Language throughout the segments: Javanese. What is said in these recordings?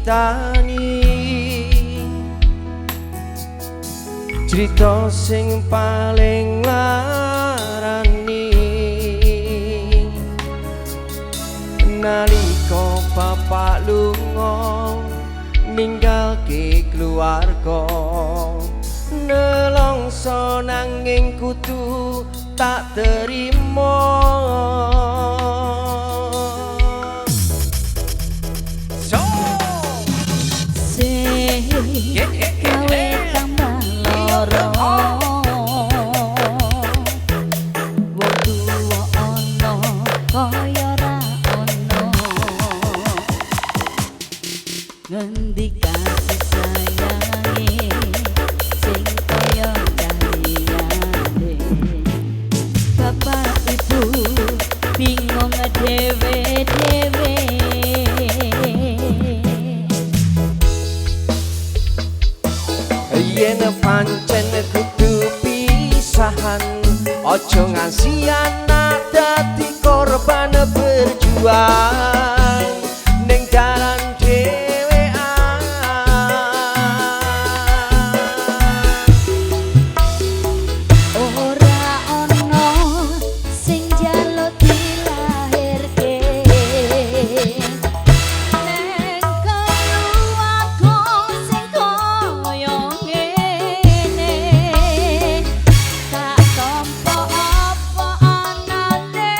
critani, crita sing paling larani. Nalika bapak lunga ninggalke keluarga, nelongso nanging kudu tak terima. So Sing gawe tambah loro, wong tuwa ana kaya ra ono. Ngendi kasih sayange sing kaya liyane? Bapak ibu bingung dhewe-dhewe. Yen pancen kudu pisahan, aja ngasi anak dadi korban berjuang ning dalan dhewean. Ora ana sing njaluk dilahirke neng keluarga sing kaya ngene. Tak tampa apa anane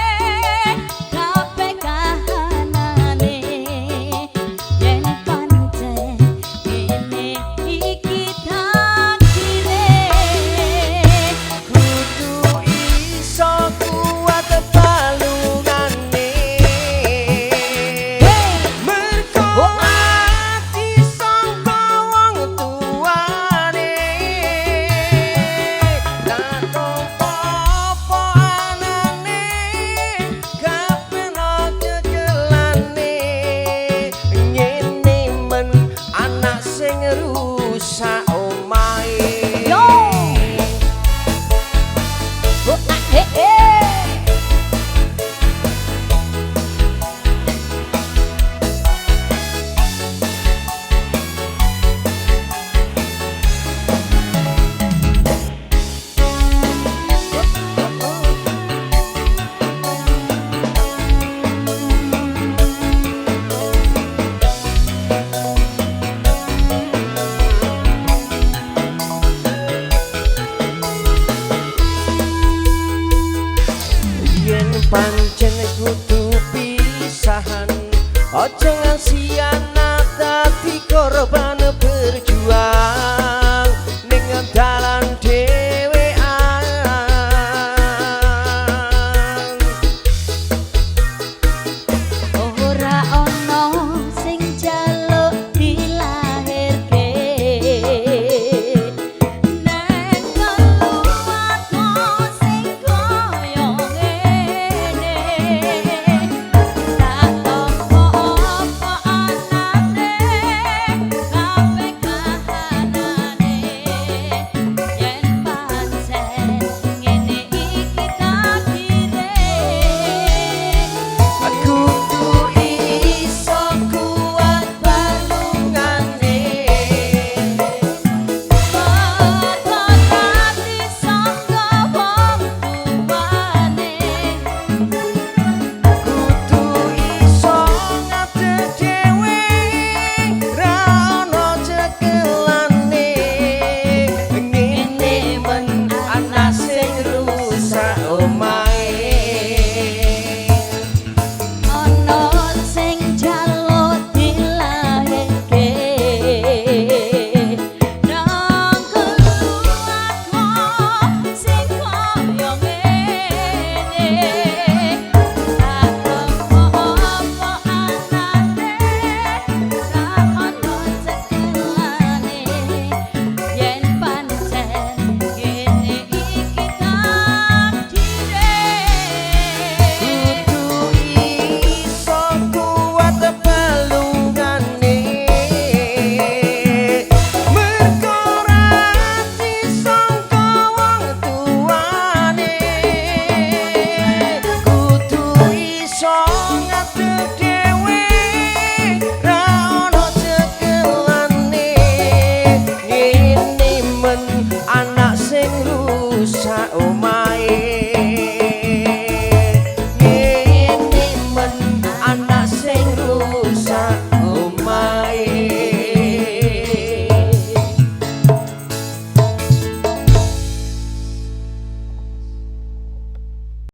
kabeh kahanane. Yen pancen ngene iki takdire, Kudu iso kuat balungane, mergo ati sangka wong tuane. Tak tampa apa anane kabeh cekelane. Ngene men anak sing rusak omahe. Yo! Oh, ah, he, he. Yen pancen kudu pisahan, aja ngasi anak dadi korban berjuang ning dalan dhewean. Ora ana sing njaluk dilahirke neng keluarga sing kaya ngene. Tak tampa apa anane Omahe.